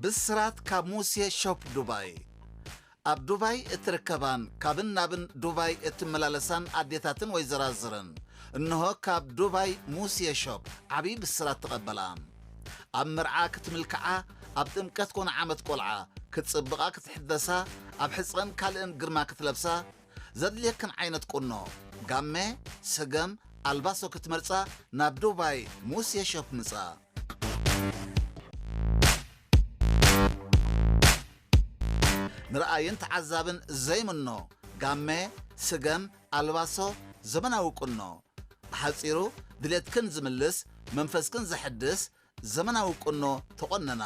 ብስራት ካብ ሙሴ ሾፕ ዱባይ። ኣብ ዱባይ እትርከባን ካብን ናብን ዱባይ እትመላለሳን ኣዴታትን ወይዘራዝርን፣ እንሆ ካብ ዱባይ ሙሴ ሾፕ ዓብዪ ብስራት ተቐበላ። ኣብ መርዓ ክትምልክዓ፣ ኣብ ጥምቀት ኮነ ዓመት ቆልዓ ክትጽብቓ ክትሕደሳ፣ ኣብ ሕጽረን ካልእን ግርማ ክትለብሳ፣ ዘድልየክን ዓይነት ቁኖ፣ ጋመ፣ ሰገም፣ ኣልባሶ ክትመርጻ ናብ ዱባይ ሙሴ ሾፕ ምጻ። ንረኣይን ተዓዛብን ዘይምኖ ጋመ፣ ስገም፣ ኣልባሶ፣ ዘመናዊ ቁኖ። ብሓጺሩ ድሌትክን ዝምልስ፣ መንፈስክን ዘሐድስ ዘመናዊ ቁኖ ተቖነና።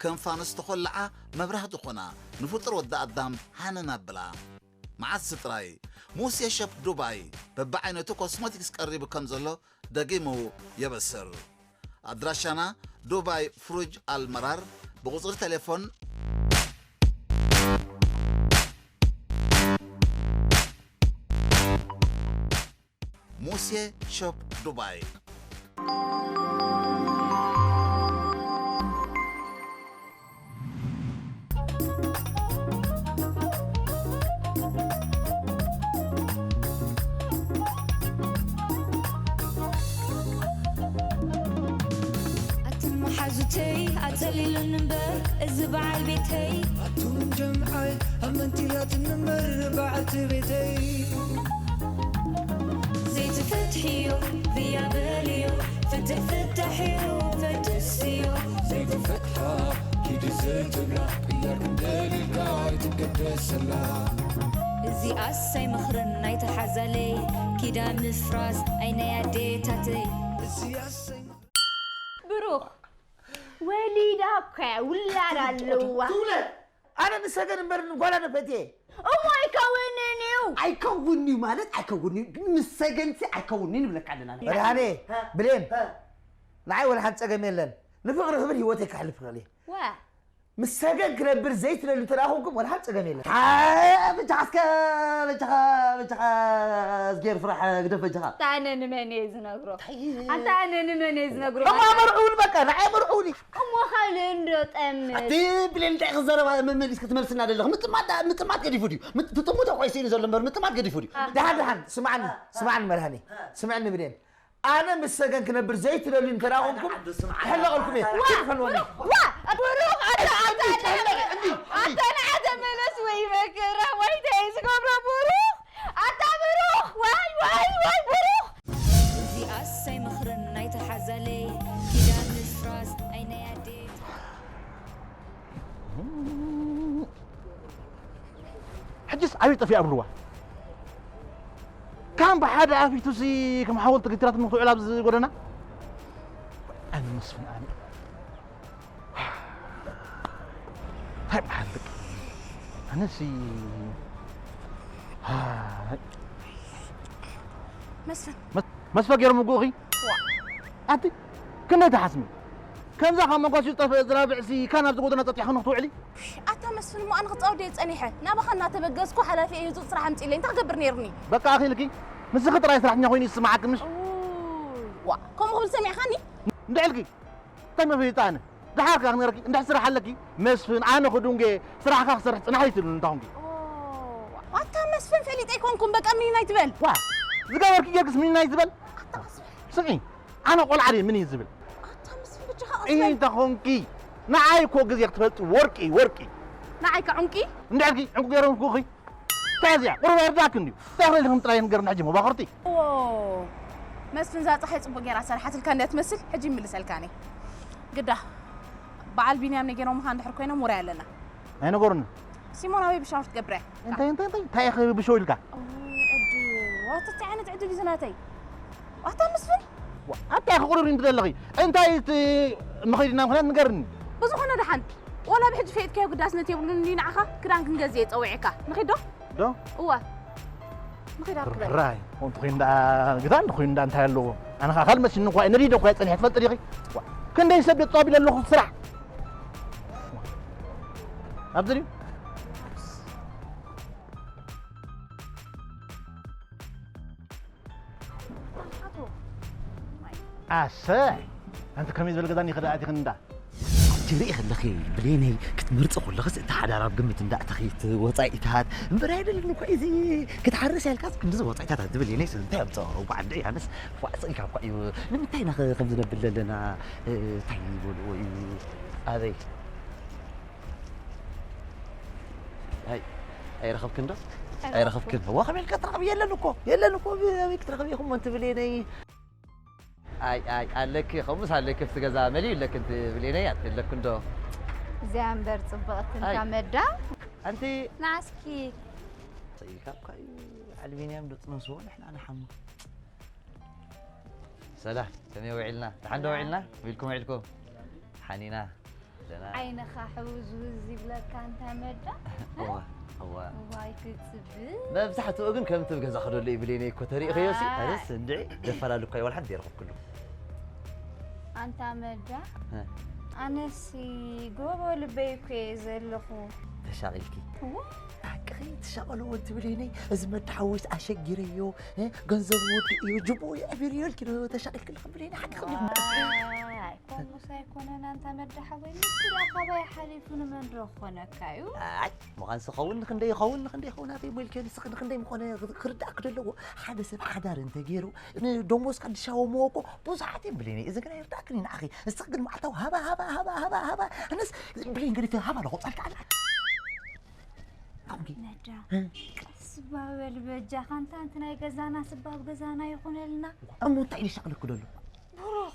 ከም ፋኑስ ተኾልዓ መብራህቲ ኾና፣ ንፍጡር ወዲ ኣዳም ሃነን ኣብላ። መዓስ ጥራይ ሙሴ ሸፕ ዱባይ በብዓይነቱ ኮስሞቲክስ ቀሪቡ ከም ዘሎ ደጊሙ የበስር። ኣድራሻና ዱባይ ፍሩጅ ኣልመራር፣ ብቁጽሪ ቴሌፎን ሙሴ ሾፕ ዱባይ። ኣትን መሓዙተይ ኣጸሊሉኒ እምበር እዚ በዓል ቤተይ ኣቱም ጀምዓይ ኣመንቲ ኣትን እምበር በዓልቲ ቤተይ ዘይትፈትሕዮ ብያ በልዮ ፍትሕ ፍታሕዮ ፈትስዮ ዘይትፈትሓ ኪዲ ዘይትብላ ቅያር ክንደልልካ ኣይትገደሰላ እዚኣስ ኣይመኽርን ናይቲ ሓዛለይ ኪዳን ምፍራስ ኣይ ናይ ኣዴታተይ እዚኣስ ኣይመኽርን ብሩኽ ወሊዳ እኮ እያ ውላድ ኣለዋ ትውለድ ኣነ ንሰገን እምበር ንጓላ ነፈትየ እሞ ኣይከውንን እዩ ኣይከውን እዩ ማለት ኣይከውን እዩ ግን ምስ ሰገንሲ ኣይከውን እዩ ንብለካ ኣለና መድሃኔ ብሌን ንዓይ ወላ ሓንቲ ፀገም የለን ንፍቕሪ ክብል ህይወተይ ክሕልፍ ይኽእል እየ ወ ምስ ሰገን ክነብር ዘይትደልዩ እንተ ደኣ ኮንኩም ወላ ሓንቲ ጸገም የለን። በጃኻ እስከ በጃኻ በጃኻ እዝጌር ፍራሕ ግደፍ በጃኻ። ኣንታ ኣነ ንመን እየ ዝነግሮ? ኣንታ ኣነ ንመን እየ ዝነግሮ? እሞ ኣመርዕውኒ በቃ ንዓይ ኣመርዕውኒ። እሞ ካልእ እንዶ ጠምት። ኣቲ ብሌን እንታይ ክዘረባ መመሊስኪ ትመልስና ዘለኺ? ምጥማት ምጥማት ገዲፉ ድዩ? ትጥምቶ ቆይ ስኢኑ ዘሎ እምበር ምጥማት ገዲፉ ድዩ? ደሓን ደሓን ስምዓኒ ስምዓኒ መድሃኒ ስምዕኒ ብሌን ኣነ ምስ ሰገን ክነብር ዘይትደልዩ እንተ ደኣ ኾንኩም ክሕለቐልኩም እየ። ኣይትፈልወኒ። ብሩኽ ኣታ ኣታ ኣታ ንዓ ተመለስ ወይ መከራ ወይ እንታይ ዝገብሮ ብሩኽ ኣታ ብሩኽ ዋይ ዋይ ዋይ ብሩኽ እዚኣስ ኣይመኽርን ናይቲ ሓዛለይ ኪዳን ምፍራስ ኣይ ናይ ኣዴት ሕጅስ ኣበይ ጠፊኣ ብልዋ ካን ብሓደ ኣፊቱሲ ከም ሓወልቲ ግትራት ንኽትውዕል ኣብዚ ጎደና ኣነ መስፍን ኣነ እንታይ በሃል ደቂ ኣነሲ መስፍን መስፈ ገይሮም ምጉእኺ ኣንቲ ክንደይ ትሓስሚ ከምዛ ካብ መጓሲ ዝጠፍአ ዝራብዕሲ ካን ኣብዚ ጎደና ጸጢሕኺ ንኽትውዕሊ ኣታ መስፍን እሞ ኣነ ክጻወት ድየ ጸኒሐ ናባኻ እናተበገስኩ ሓላፊ እየ ህጹጽ ስራሕ ኣምጺእለይ እንታይ ክገብር ነይሩኒ በቃ ኣኺልኪ ንስኺ ጥራይ ስራሕተኛ ኮይኑ ይስምዓኪ ምሽ ዋ ከምኡ ክብል ሰሚዕኻኒ እንድዕልኪ እንታይ መፈይጣ ኣነ ደሓር ከኣ ክነግረኪ እንድሕር ስራሕ ኣለኪ መስፍን ኣነ ክዱንጌ ስራሕካ ክሰርሕ ጽናሕ ኣይትብልን እንታ ኹንኪ ኣታ መስፍን ፈሊጠ ኣይኮንኩን በቃ ምኒን ኣይትበል ዋ ዝገበርኪ ጌርክስ ምኒን ኣይትበል ስቂ ኣነ ቆልዓ ድየ ምን እዩ ዝብል እንታይ ኾንኪ ንዓይ እኮ ግዜ ክትፈልጢ ወርቂ ወርቂ ንዓይ ከ ዕንቂ እንድሕርኪ ዕንቁ ገይሮም ክኹኺ እንታይ እዚኣ ቁሩብ ኣይርዳእኪ እንድዩ እንታይ ክልልክም ጥራይ ንገርና ሕጂ መባኽርቲ መስፍን እዛ ፀሓይ ፅቡቅ ገይራ ሰሪሓትልካ እንድያ ትመስል ሕጂ ይምልሰልካ ነ ግዳ በዓል ቢንያም ነጊሮምኻ እንድሕር ኮይኖም ውራይ ኣለና ኣይነገሩኒ ሲሞን ኣበይ ብሻወር ትገብረ እንታይ እንታይ እንታይ እንታይ ኢኺ ብሾው ኢልካ ዕዱ ዋትቲ ዓይነት ዕድል እዩ ዝናተይ ዋታ ምስፍን ኣታ ክቁርብ እንዲ ዘለኺ እንታይ እቲ መኸይድና ምኽንያት ንገርኒ ብዝኾነ ደሓን ዋላ ብሕጂ ፈይጥካዮ ግዳስነት የብሉን እንዲ ንዓኻ ክዳን ክንገዝእ የፀውዒካ ንኺድ ዶ ዶ እወ ንኺድ ኣብ ክበል ራይ ኮንቱ ኹይን ዳ ግዳ እንዲ ኹይን ዳ እንታይ ኣለዎ ኣነ ኸዓ ካልመሽኒ እኳ ነዲደ እኳ የፀኒሐ ትፈልጢ ዲኺ ክንደይ ሰብ የፃቢለ ኣለኹ ስራሕ ኣብዚ ድዩ ኣሰይ ኣንቲ ከመይ ዝበለ ገዛ ኒኸ ደኣ ኣቲኽን እንዳ ትርኢ ከለኺ ብሌነይ ክትመርፂ ከለኽስ እቲ ሓዳር ኣብ ግምት እንዳእተኺ እቲ ወፃኢታት እምበር ኣይደልን እኮ እዚ ክትሓርስ ያልካስ ክንድዚ ወፃኢታት ኣትብል የነይ ስለምንታይ ኣምፀኦ እኳ ዓዲ ያነስ ዋዕፅ ኢልካ እኳ እዩ ንምንታይ ኢና ከምዚ ነብል ዘለና እንታይ ይበልዎ እዩ ኣበይ ኣይ ኣይረኸብክን ዶ ኣይረኸብክን እዋ ከመይ ኢልካ ትረኸብ የለን እኮ የለን እኮ ኣበይ ክትረኸብ ኢኹም እንትብል የነይ ኣይ ኣይ ኣለኪ ከምኡስ ኣለኪ ኣብቲ ገዛ መሊኡ ኣለኪ እንት ብሌነይ ኣትለኩ እንዶ እዚኣ እምበር ፅብቕቲ እንታ መዳ ኣንቲ ንዓስኪ ሰይካ እኳ እዩ ኣልቤንያም ዶ ጥነስዎ ንሕና ንሓሙ ሰላም ከመይ ውዒልና ደሓን ዶ ውዒልና ውዒልኩም ውዒልኩም ሓኒና ደህና ዓይንኻ ሕውዝውዝ ይብለካ እንታ መዳ እዋ እዋ እዋይ ክፅብቅ መብዛሕትኡ ግን ከምቲ ኣብ ገዛ ክደሎ ይብለኒ እኮ ተሪእኸዮ ሲ ኣነስ እንድዒ ደፈላሉ እኳ ወላ ሓንቲ ዘይረኸብኩሉ ኣንታ መዳ ኣነሲ ጎቦ ልበይ እኮ እየ ዘለኹ ተሻቒልኪ ሓቅኺ ትሻቐልዎ ትብለኒ እዚ መዳ ሓወይስ ኣሸጊረዮ ገንዘቡ ወዲእዮ ጅብኡ የዕቢርዮ ኢልኪ ዶ ተሻቒልኪ ኣለኺ ብለኒ ሓቅኺ ዲኹ ከምኡስ ኣይኮነን ኣንታ መዳ ሓወይ ንሱ ደኣ ካባይ ሓሊፉ ንመን ዶ ክኾነካ እዩ ኣይ ምዃንስ ይኸውን ንኽንደይ ይኸውን ንኽንደይ ይኸውን ኣበይ ሞ ኢልክዮ ንስኺ ንኽንደይ ምኾነ ክርዳእኪ ዶ ኣለዎ ሓደ ሰብ ሓዳር እንተገይሩ ንደሞዝካ ድሻወምዎ እኮ ብዙሓት እዮም ብለኒ እዚ ግን ኣይርዳእክን እዩ ንዓኺ ንስኺ ግን መዓልታዊ ሃባ ሃባ ሃባ ሃባ ሃባ ኣነስ ብለኒ ገዲፈ ሃባ ዶ ክወፅኣልኪ ኣላ ኣምጊ ነዳ ቀስ ባበል በጃኻ እንታ ኣንቲ ናይ ገዛና ስባብ ገዛና ይኹነልና እሞ እንታይ ኢሉ ይሻቕለኪ ደሎ ብሩኽ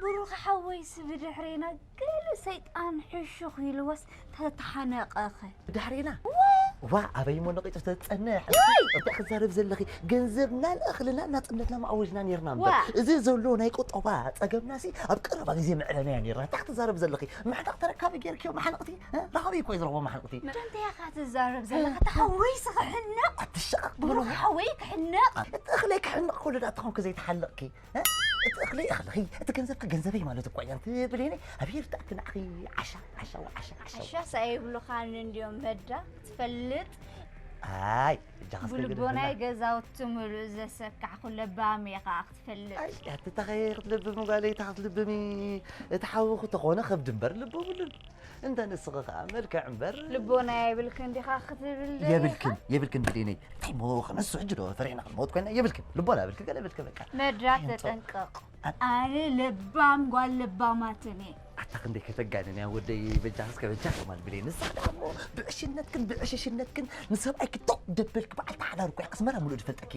ብሩኽ ሓወይሲ ብድሕሬና ገለ ሰይጣን ሕሹኽ ኢልዎስ ተተሓነቐኸ ብድሕሬና ዋ ኣበይ እሞ ነቒጡ ተፀንሕ እንታይ ክዛረብ ዘለኺ ገንዘብናን እኽልናን ናፅነትና መኣወጅና ነርና እምበር እዚ ዘሎ ናይ ቁጠባ ፀገምናሲ ኣብ ቀረባ ግዜ ምዕለናዮ ነርና እንታይ ክትዛረብ ዘለኺ ምሕዳቕ ተረካቢ ጌርክዮ ማሕነቕቲ ራኸቢ እኮ እዩ ዝረኽቦ ማሕነቕቲ ምንታይ ኢኻ ትዛረብ ዘለኻ ተሓወይሲ ክሕነቕ ኣትሻቕ ብሩኽ ሓወይ ክሕነቕ እቲ እኽለይ ክሕነቕ ከሎ ዳ ተኾንኩ ዘይተሓለቕኪ እቲ እኽለይ እኽልኺ እቲ ገንዘብኪ ገንዘበይ ማለት እኮ እያ ትብልኒ ኣበይ ርዳእኪ ንዓኺ ዓሻ ዓሻ ዓሻ ዓሻ ዓሻ ሳይብሉኻን እንድዮም መዳ ትፈልጥ ኣይ እጃኻ ብልቦናይ ገዛውቲ ምሉእ ዘሰካዕኩ ለባም እየ ከዓ ክትፈልጥ ኣይ ኣትታኸ ክትልብሚ ጓለይ እታ ክትልብሚ እቲ ሓውኺ ተኾነ ከብዲ እምበር ልቢ ብሉን እንተ ንስኺ ከዓ መልክዕ እምበር ልቦና የብልክን ዲኻ ክትብል ደሊኻ? የብልክን የብልክን ብሌነይ እንታይ ሞ ከነሱ ሕጂ ዶ ፈሪሕና ክንመውት ኮይና የብልክን ልቦና የብልክን ገለ የብልኪ በቃ መድራ ኣየምፅኦ። ተጠንቀቕ ኣነ ለባም ጓል ለባማትን እየ ኣታ ክንደይ ከተጋንን እያ ወደይ በጃኽስ ከበጃ ከማን ብሌን ንሳ ደኣ እሞ ብዕሽነትክን ብዕሽሽነትክን ንሰብኣይኪ ቶቕ ደበልኪ በዓልቲ ሓዳር እኮ እያ ኣስመራ ሙሉእ ዝፈልጠኪ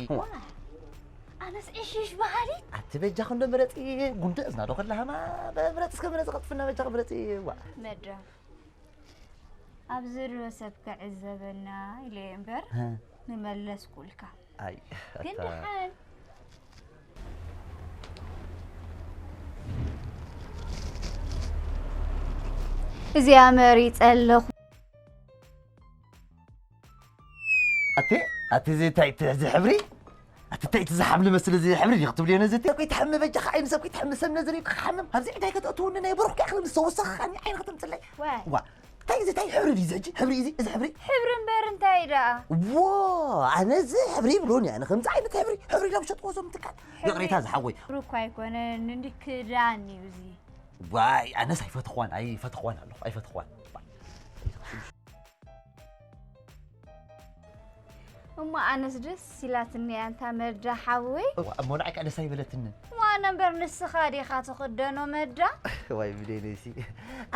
ኣነስ ዕሽሽ በሃሊት ኣቲ በጃኺ እንዶ ምረፂ ጉንዲ እዝና ዶ ከላሃማ ምረፂ እስከ ምረፂ ቀጥፍና በጃኺ ምረፂ ዋ መድራ ኣብዚ ዶ ሰብ ክዕዘበና ኢለ እየ እምበር ምመለስኩልካ ኣይ ግን ደሓን እዚኣ መሪፀ ኣለኹ ኣቲ ኣቲ እዚ እንታይ እቲ እዚ ሕብሪ ኣቲ እንታይ እቲ ዝሓም ልመስል እዚ ሕብሪ ዲኹ ትብልዮ ነዚ እቲ ኮይትሓሚ በጃኻ ዓይኒ ሰብ ኮይትሓሚ ሰብ ነዚ ሪኢኩ ክሓምም ኣብዚ ዕዳይ ከተእትውኒ ናይ ብሩኽ ዲኣ ክብል ዝተወሰኸ ከዓኒ ዓይኒ ከተምፅለይ ዋ እንታይ እዚ እንታይ ሕብሪ ድዩ እዚ ሕጂ ሕብሪ እዚ እዚ ሕብሪ ሕብሪ እምበር እንታይ ደኣ ዎ ኣነ እዚ ሕብሪ ይብሉን እያ ንከምዚ ዓይነት ሕብሪ ሕብሪ ኢሎም ሸጥዎ ዞም ትካል ይቕሬታ ዝሓወይ ሕብሪ እኳ ኣይኮነን እንዲ ክዳን እዩ እዚ ዋይ ኣነስ ኣይፈትኽዋን ኣይፈትኽዋን ኣለኹ ኣይፈትኽዋን እሞ ኣነስ ደስ ኢላትኒ እያ እንታ መዳ ሓወይ እሞ ንዓይ ከዓ ደስ ኣይበለትንን ዋነ እምበር ንስኻ ዲኻ ትኽደኖ መዳ ዋይ ብሌነይሲ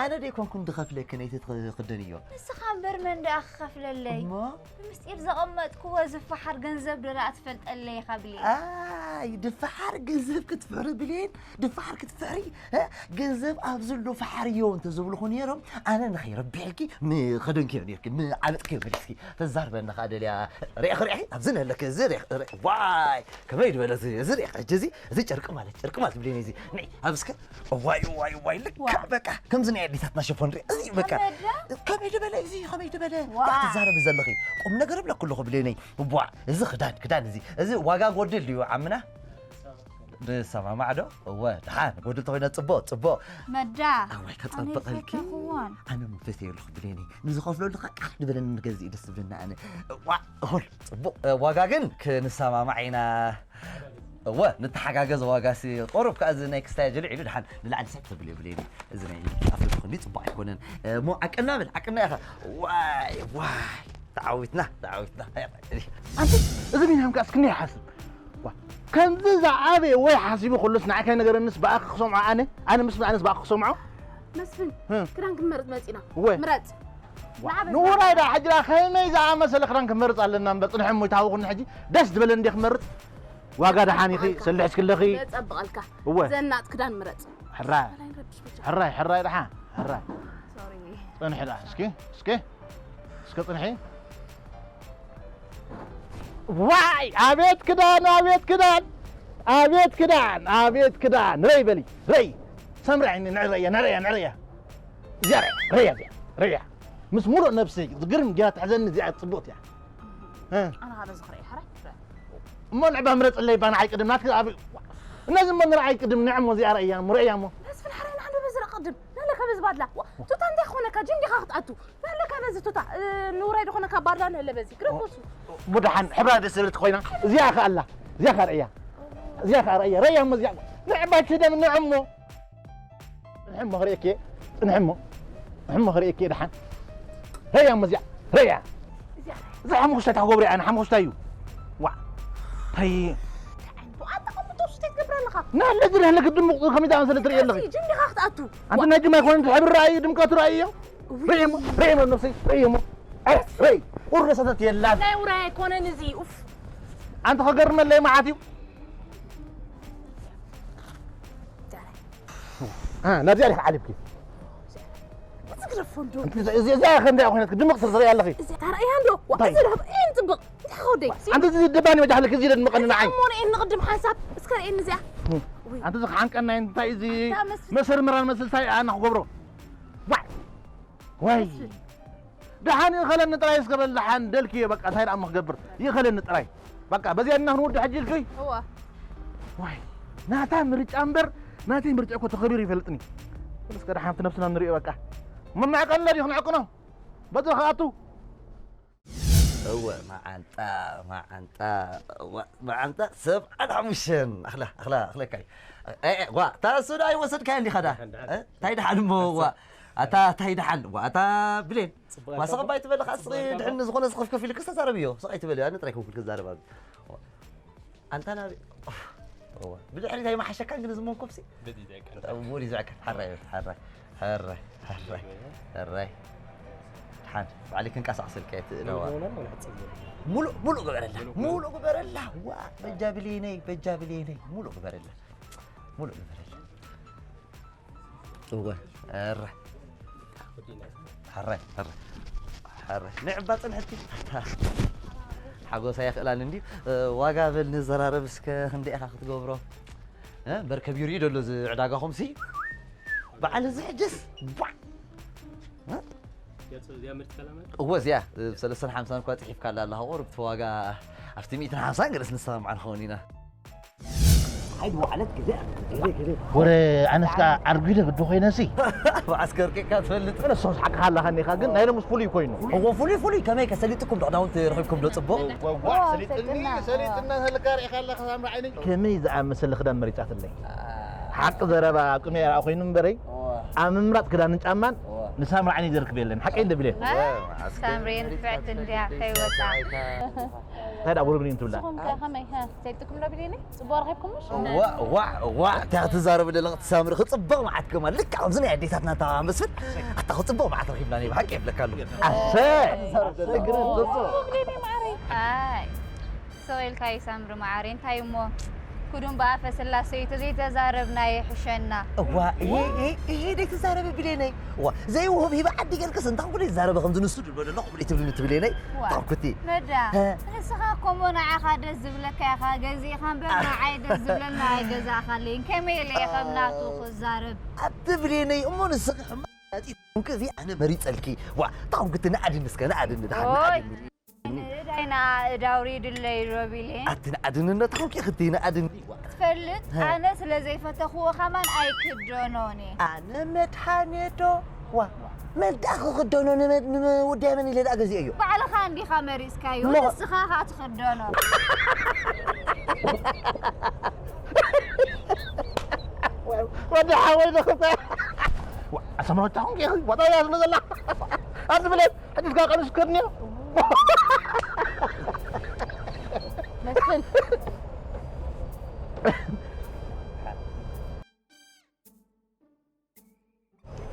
ኣነ ዶ ኣይኮንኩን ድኸፍለኪ ነይቲ ትኽደንዮ ንስኻ እምበር መን ደኣ ክኸፍለለይ እሞ ብምስጢር ዘቐመጥክዎ ዝፈሓር ገንዘብ ዶ ደኣ ትፈልጠለይ ኢኻ ብሌን ኣይ ድፈሓር ገንዘብ ክትፍሕሪ ብሌን ድፈሓር ክትፍሕሪ ገንዘብ ኣብ ዘሎ ፈሓርዮ እንተዝብልኹ ነይሮም ኣነ ንኸይረቢሐልኪ ምኸደንክዮ ነርኪ ምዓበጥክዮ መሊስኪ ተዛርበኒ ኸዓ ደልያ ሪኢኺ ሪኢኺ ኣብዚ ነለኪ እዚ ሪኢኺ ዋይ ከመይ ዝበለ እዚ እዚ ሪኢኺ ሕጂ እዚ እዚ ጨርቂ ማለት ጨርቂ ማለት ብለኒ እዚ ንዒ ኣብ እስከ ዋይ ዋይ ዋይ ልክዕ በቃ ከምዚ ናይ ኣዴታትና ሸፎን ሪኢ እዚ በቃ ከመይ ዝበለ እዚ ከመይ ዝበለ እንታይ ትዛረቢ ዘለኺ ቁም ነገር እብለኪ ኣለኹ ብለኒ ቧዕ እዚ ክዳን ክዳን እዚ እዚ ዋጋ ጎድል ድዩ ዓምና ንሰማማዕ ዶ? እወ፣ ደሓን፣ ጎድል ተኾይና ጽቡቕ፣ ጽቡቕ። መዳ፣ ኣዋይ፣ ኣነ ከጸብቐልኪ። ኣይፈተኽዎን። ኣነ እውን ፈትየ ኣለኹ፣ ብሌነይ። ንዝኸፍለሉ ኸዓ ቃሕ ንበለኒ ንገዝእ እዩ ደስ ዝብለኒ ኣነ። እዋ፣ እኹል፣ ጽቡቕ። እ፣ ዋጋ ግን ክንሰማማዕ ኢና። እወ፣ ንተሓጋገዝ። ዋጋሲ ቆሩብ ከኣ እዚ ናይ ክስታይ ጅልዕ ኢሉ ደሓን ንላዕሊ ሰብ ተብል የብለይን። እዚ ናይ ኣፍልጦ ክንዲ ጽቡቕ ኣይኮነን። እሞ ዓቀና በል፣ ዓቀና ኢኻ። ዋይ፣ ዋይ፣ ተዓዊትና፣ ተዓዊትና። ኣንቲ፣ እዚ ቢንያም ከኣ እስክኒ ይሓስብ። ዋ፣ ከምዚ ዝዓበየ ወይ ሓሲቡ ከሎስ ንዓይ ከይነገረንስ ብኣኺ ክሰምዖ ኣነ? ኣነ ምስ ኣነስ ብኣኺ ክሰምዖ? መስፍን፣ እ። ክዳን ክንመርጽ መጺና። እወ። ምረጽ። ዋ፣ ንዓበስ ንውራይ ደኣ ሕጂ ደኣ ከመይ ዝኣመሰለ ክዳን ክንመርጽ ኣለና እምበር፣ ጽንሒ እሞ ይትሃወኹኒ ሕጂ። ደስ ዝበለ እንዴ ክመርጽ? ዋጋ ደሓን ኢኺ፣ ኣልካ። ሰልሕ እስክለኺ። የጸብቐልካ። እወ። ዘናጥ ክዳን ምረጽ። ሕራይ። ኣላይ ረብሽ ብቻ። ሕራይ፣ ሕራይ ደሓን፣ ሕራይ። ሶሪ። ጽንሒ ደኣ፣ እስኪ፣ እስኪ፣ እስኪ ጽንሒ። ዋይ፣ ኣቤት ክዳን፣ ኣቤት ክዳን፣ ኣቤት ክዳን፣ ኣቤት ክዳን። ረይ በሊ፣ ረይ። ሰምራ ዓይኒ፣ ንዕረያ፣ ንዕረያ፣ ንዕረያ። እዚኣ ረያ፣ ረያ፣ እዚኣ፣ ረያ። ምስ ሙሉእ ነብሰይ፣ ዝግርም ጌራ ትሕዘኒ እዚኣ ጽቡቕቲ እያ። እ። ኣነ ኻበ ዝኽረይ፣ ሕራይ፣ ሕራይ። እሞ ንዕባ ምረጽለይ፣ ባ ንዓይ ቅድም፣ ናትኪ ኣብ-፣ እነዚ እሞ ንርኣይ ቅድም፣ ንዕሞ እዚኣ ረእያ እሞ፣ ረእያ እሞ። በስ ፍል ሕራይ፣ ንሓንዶ በዚ ረቕ ቅድም። ናለ ካበዚ ባድላ። ዋ፣ ቱታ እንታይ ክኾነካ? ጅም ዲኻ ክትኣቱ? ናለ ካበዚ ቱታ፣ እ፣ ንውራይ ዝኾነካ ባድላ ንህለ በዚ። ግረቦሱ። እሞ ደሓን፣ ሕብራ ደስ ዝብልቲ ኮይና። እዚኣ ከ ኣላ። እዚኣ ከ ረእያ። እዚኣ ከ ረእያ። ረእያ እሞ እዚኣ። ንዕባ ትደም፣ ንዕሞ። ጽንሒ እሞ ክርእየኪ እየ። ጽንሒ እሞ። ጽንሒ እሞ ክርእየኪ እየ ደሓን። ረያ እሞ እዚኣ። ረያ። እዚኣ። እዛ ሓሙኽሽታይ ታክገብሮ እያ፣ ኣነ ሓሙኽሽታይ እዩ። ዋ። ታይ። ኣንተ ከምኡ ተውስተ ትገብር ኣለኻ? ናለ ዝረህለ ክድምቕ ከመይ ዝኣመሰለ ትርእየ ኣለኺ? እዚ ጅም ዲኻ ክትኣቱ? ኣንተ ናይ ጅም ኣይኮነን፣ እቲ ሕብሪ ረኣዩ፣ ድምቀቱ ረኣዩ እዮ። እውይ። ረይ እሞ፣ ረይ እሞ ነብሰይ፣ ረይ እሞ። ኣይ፣ ረይ። ቁርደሰተት የላን። ናይ ውራይ ኣይኮነን እዚ። ኡፍ። ኣንተ ከገርመለይ መዓት እዩ። አ፣ ናብዚኣ ዲኻ ዓሊብኪ? እዚ ግደፎ እንዶ። እንቲ፣ እዚ፣ እዚኣ ከ እንታይ ኮይነት ድምቕ ስር ትርኢ ኣለኺ? እዚ ታረእያ እንዶ። ዋ፣ እንታይ? እዚ ደህብ፣ እን ጽብቕ። እንታይ ኸውደይ? ኣንቲ እዚ ደባኒ መጃ ኣለኪ፣ እዚ ደድምቐኒ ንዓይ። እሞ ንእን ንቕድም ሓንሳብ። እስከ ርእየኒ እዚኣ። እም። ውይ። ኣንቲ እዚ ክዓንቀና እንታይ እዚ ኣታ መስል። መሰርምራን መስል እንታይ ኣነ ክገብሮ? ዋይ። ዋይ። መስል። ደሓን ይኸለኒ ጥራይ እስከ በል፣ ደሓን ደልክዮ በቃ፣ እንታይ ደኣ እሞ ክገብር? ይኸለኒ ጥራይ። በቃ፣ በዚኣ እና ክንወዲ ሕጂ ኢልክይ? እወ። ዋይ፣ ናታ ምርጫ እምበር፣ ናተይ ምርጫ እኮ ተኸቢሩ ይፈልጥኒ። እስከ ደሓን እቲ ነብስና ንሪኦ በቃ። መማዕቀኒ ድዩ ክንዕቅኖ? በዚ ከኣቱ። እወ፣ መዓንጣ፣ መዓንጣ፣ እወ፣ መዓንጣ ሰብዓን ሓሙሽተን። ኣኽላ፣ ኣኽላ፣ ኣኽለካይ። እ፣ እ፣ ዋ፣ እታ እሱ ደኣ ኣይወሰድካያን ዲኻ ደኣ? ደሓን፣ ደሓን። እ? እንታይ ደሓን እሞ፣ ዋ፣ ኣታ፣ እንታይ ደሓን? ዋ፣ ኣታ ብሌን። ጽቡቕ ዋ፣ ኣልካ ሰቐባይ እኮ። ትበል፣ ኸኣ ጽቡቕ ኣልካ ዝኾነ እኮ። ዝኾነ ስኽፍከፍ ኢልክስ ተዛረብዮ። ስቕ ኣይትበል፣ ኣነ ጥራይ ኮንኩ ክዛረብ ኣብ-፣ ኣንታ ናበይ? ኦፍ፣ እዋ። ብድሕሪት ኣይመሓሸካን ግን እዚ መንኮፍሲ? በዚ ዘዕቀን። ኣብ ሙሉ ዘዕቀን። ሓራይ፣ ሓራይ፣ ሓራይ፣ ሓራይ፣ ሓራይ። ሓን፣ ባዕሊ ክንቀሳቐሰልካ እየ ትእለዋ። ሙሉ፣ ሙሉ፣ ሙሉ ግበረላ፣ ሙሉ ግበረላ። ሙሉ ግበረላ። ዋ፣ በጃ ብሌነይ፣ በጃ ብሌነይ፣ ሙሉ ግበረላ። ሙሉ ግበረላ። እወ፣ እረ። ሕራይ፣ ሕራይ፣ ሕራይ። ንዕባ ጽንሕቲ። ሓጎሳ የኽእላን እንድዩ። እ፣ ዋጋ በል ንዘራረብ እስከ ክንደይ ኢኻ ክትገብሮ? እ፣ በርከ ቢሩ እዩ ደሎ እዚ ዕዳጋኹም ሲ። በዓል እዚ ሕጅስ። ቧዕ። እ? እዚኣ ምርት ሰላም። እወ፣ እዚኣ፣ እ፣ ሰለስተን ሓምሳን እኳ ጽሒፍካ ኣላ ኣለኻ። ቁሩብ እቲ ዋጋ ኣብቲ ሚእትን ሓምሳን ገለስ ንሰማማዕ ንኸውን ኢና። ሓይድ ወዓለት ግዜ። ግዜ፣ ግዜ። ወረ ኣነስ ከኣ ኣርጊደ ግዲ ኮይነሲ። መዓስከር ኬካ ትፈልጥ። ገለ ሶስ ሓቅኻ ኣለኻ እኒኻ፣ ግን ናይ ሎምስ ፍሉይ ኮይኑ። እዎ፣ ፍሉይ፣ ፍሉይ። ከመይ ከሰሊጥኩም ዶ ክዳውንቲ ረኺብኩም ዶ ጽቡቕ? ወ-፣ ወ-፣ ዋ፣ ሰሊጥኒ፣ ሰሊጥና። ሰሊጥና ተልካ ርኢኻ ኣለኻ ሳምራ ዓይነይ። ከመይ ዝኣመሰለ ክዳን መሪጻትለይ። ሓቂ ዘረባ ቅኑዕ ርኣ ኮይኑ እምበረይ፣ እዎ። ኣብ ምምራጽ ክዳንን ጫማን እዎ። ንሳምራ ዓይነይ ዘርክብ የለን። ሓቀይ እንደ ብሌን። እ? እዎ፣ መዓስከር ሳምሪ ንፍዕቲ እንድያ ከይወጻ። እንታይ ደኣ ወርግኒ እንትብላ? ንስኹም ከ ከመይ? ሀ፣ ሰሊጥኩም ዶ ብሌነይ? ጽቡቕ ረኺብኩም ምሽ? ዋእ፣ ዋእ፣ ዋእ፣ እንታይ ክትዛረቢ ዘለኺ? ትሳምሪ ክጽብቕ መዓት ከማን። ልክዕ ከምዚ ናይ ኣዴታትና እታ መስፍን። ኣታ ክጽብቕ መዓት ረኺብና፣ ናይ ብሓቂ የብለካ ኣለኹ። ኣሰ! ጽቡቕ ብሌነይ ማዓረይ። ኣይ፣ ስቕ ኢልካ ይሳምሪ ማዓረይ። እንታይ እሞ? ክዱን ብኣፈ ስላሰ እዩ፣ ተዘይተዛረብና ይሕሸና። እዋ፣ እሄ፣ እሄ፣ እሄ፣ ዘይትዛረቢ ብሌነይ። እዋ፣ ዘይውህብ ሂበ ዓዲ ገልክስ፣ እንታይ ኩሉ ይዛረበ ከምዚ ንሱ ድሎ ደሎ፣ ኩሉ ትብልኒ ትብሌነይ። ዋ። ታውኩቲ። መዳ፣ ሀ? ንስኻ እኮ እሞ ንዓኻ ደስ ዝብለካ ኢኻ ገዚእኻ እምበር፣ ንዓይ ደስ ዝብለኒ ኣይገዛእኻለይን። ከመይ ኢለ እየ ከም ናቱ ክዛረብ? ኣቲ ብሌነይ፣ እሞ ንስኺ ሕማቕ ናጺ ኮንኪ፣ እዚ ኣነ መሪጸልኪ። ዋ፣ ታውኩቲ፣ ንኣድኒ እስከ፣ ንኣድኒ፣ ደሓን፣ ኦይ። ንኣድኒ። ንእዳይ ንኣእዳ ኣውሪድለይ ዶ ቢሌን? ኣቲ ንኣድኒ፣ ነታ ኮንኪ፣ ክቲ ንኣድኒ። ዋ። ትፈልጥ፣ ሀ። ኣነ ስለ ዘይፈተኽዎ ከማን ኣይክደኖን እየ። ኣነ መድሓኔ ዶ? ዋ። መን ደኣ ክኽደኖ ንመ-፣ ንመወዳእያ መን ኢለ ደኣ ገዚኦዮ? ባዕልኻ እንዲኻ መሪጽካዮ፣ እሞ ንስኻ ኸኣ ትኽደኖ። ወዲ ሓወይ ንኽፈ-፣ ዋ፣ ኣሰምሮታ ኹን ጌኹ፣ ወጣ እያ ስለ ዘላ። ኣብዚ ብለ፣ ሕጂ እስካ ቀንስ ክድንዮ። መስፍን።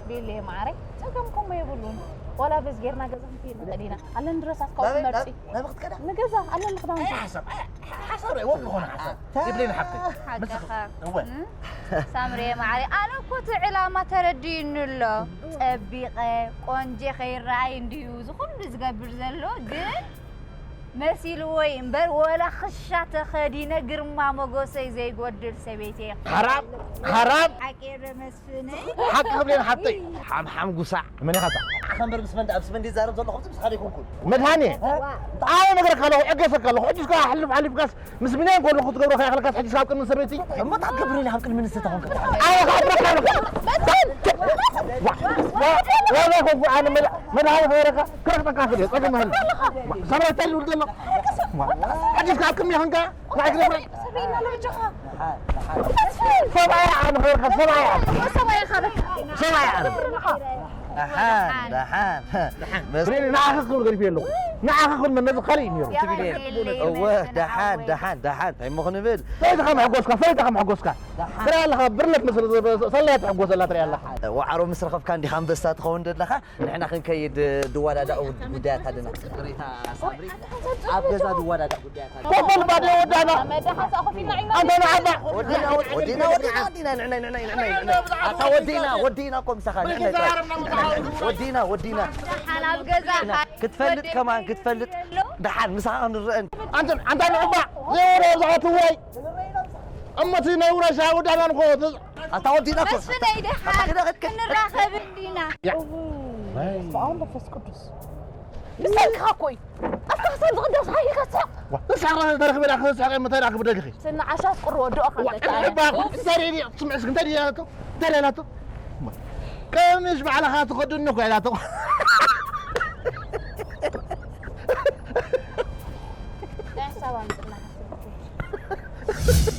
ቢሌ ማዓረይ፣ ጸገም ከምኡ የብሉን። ዋላ በዚ ጌርና ገዛ ክንከይድ ንኽእል ኢና። ኣለን ድረስ ኣስካው ናበይ፣ መርጺ። ናበይ፣ ናበይ ክትከዳ? ንገዛ፣ ኣለን ንኽዳውንቲ። ኣይ፣ ሓሳብ፣ ኣይ፣ ሓሳብ፣ ወግ ዝኾነ ሓሳብ። ታ-፣ ይብለኒ ሓፍተይ። ሓቀኻ። ምስኻ። እወ። እም? ሳምሬ ማዓረይ፣ ኣነ እኮ እቲ ዕላማ ተረዲኡኒ ኣሎ። ጸቢቐ፣ ቆንጀ ከይረኣይ እንድዩ፣ እዚ ኩሉ ዝገብር ዘሎ፣ ግን መሲልዎ እዩ እምበር፣ ወላ ክሻ ተኸዲነ ግርማ ሞገሰይ ዘይጎድል ሰበይቲ እየ። ሓራም፣ ሓራም። ሓቂ ዶ መስፍነይ? ሓቂ ክብሌን ሓብተይ። ሓምሓም ጉሳዕ። መን ኢኻ እታ? ኣኸ እምበር ምስ መን ደኣ፣ ምስ መን ድዛረብ ዘለኹ፣ ምስ ሓደ ኣይኮንኩን። መድሃኔ። ዋ። ኣነ ነገርካ ኣለኹ፣ ዕገሰካ ኣለኹ። ሕጂ እስካ ሓልፍ ሓሊፍካስ ምስ ብንያም ከለኹ ትገብሮ ከይኣኽለካስ ሕጂ እስካ ኣብ ቅድሚ ሰበይቲ? እሞ እንታይ ክትገብር ኢኻ ኣብ ቅድሚ ንስቲ ተኾንካ? ኣነ ክሓብረካ ኣለኹ። ዋ፣ ዋ፣ ዋላ ኮንኩ ኣነ መድ-፣ መድሃኔ ከበረካ ክረኽጠካ ክእል እየ። ጸገም ሃሉ። ሰብኣይ እንታይ ይብል ዘሎ? ዋ፣ ሕጂ እስካ ኣብ ቅድሚ ኾንካ ንዓይ ክነብረ? ሰብኣይ ኣነ ኸበርካ፣ ሰብኣይ ኣነ። ሰብኣይ ኣነ። ደሓን፣ ደሓን። መስፍን። ንዓኻ ክብል ገዲፈ ኣለኹ። ንዓኻ ክብል መን ነዚ ካልእ እዩ ነይሩ። ትብል እየ። እወ፣ ደሓን፣ ደሓን፣ ደሓን። እንታይ እሞ ክንብል? ፈሊጥኻ መሕጎስካ፣ ፈሊጥኻ መሕጎስካ። ትርኢ ኣለኻ፣ ብርለት መስል ሰላያ ትሕጎሰላ ትርኢ ኣለኻ። ዋዕሮ ምስ ረኸብካ እንዲኻ ኣንበሳ ትኸውን ዘለኻ። ንሕና ክንከይድ ድዋዳዳኡ ጉዳያት ኣለና። ቅሬታ ሳምሪ፣ ኣብ ገዛ ድዋዳዳ ጉዳያት ኣለና። ኮፍ በል ባዶ ወዳና። መዳሓሳ ኮፍ ኢልና ኢና። ኣንተ ንዓባ። ወዲና፣ ወዲና፣ ወዲና፣ ወዲና፣ ንዕናይ፣ ንዕናይ፣ ንዕናይ፣ ንዕናይ። ኣታ ወዲና፣ ወዲና እኮ ምሳኻ፣ ንዕናይ ጥራይ። ወዲና፣ ወዲና። ደሓን ኣብ ገዛ ክትፈልጥ ከማን ክትፈልጥ። ደሓን ምሳኻ ክንረአን። ኣንተ፣ ኣንታ ንዕባ፣ ዘይወረ ዝኣትወይ። እሞ እቲ ናይ ውራሻ ወዳና ንኮ-፣ ኣታ ወዲና እኮ። መስፍነይ ደሓን ኣታ ክደ-፣ ክንራኸብ እንዲና። ያ። እውይ፣ በስመ ኣብ መንፈስ ቅዱስ። ብሰንክኻ እኮ እዩ። ኣስታኽሰን ዝቕደስ ሃይልካ ትስሕቕ። ዋ፣ ንስኻ ተረኽበ ኢላ ክትስሕቕ እሞ እንታይ ደኣ ክብደግኺ? ስኒ ዓሻ ኣፍቅርዎ፣ ዶ ኣኻ ዋ፣ ተጣለ። እባ፣ እንታይ ደኣ ስምዒ እስኪ፣ እንታይ ደኣ ኢላቶ? እንታይ ደኣ ኢላቶ? ቀሚሽ ባዕልኻ ትኸድኒ እኮ ኢላቶ። ናይ ሓሳብ ኣምፅእና ሓስብ።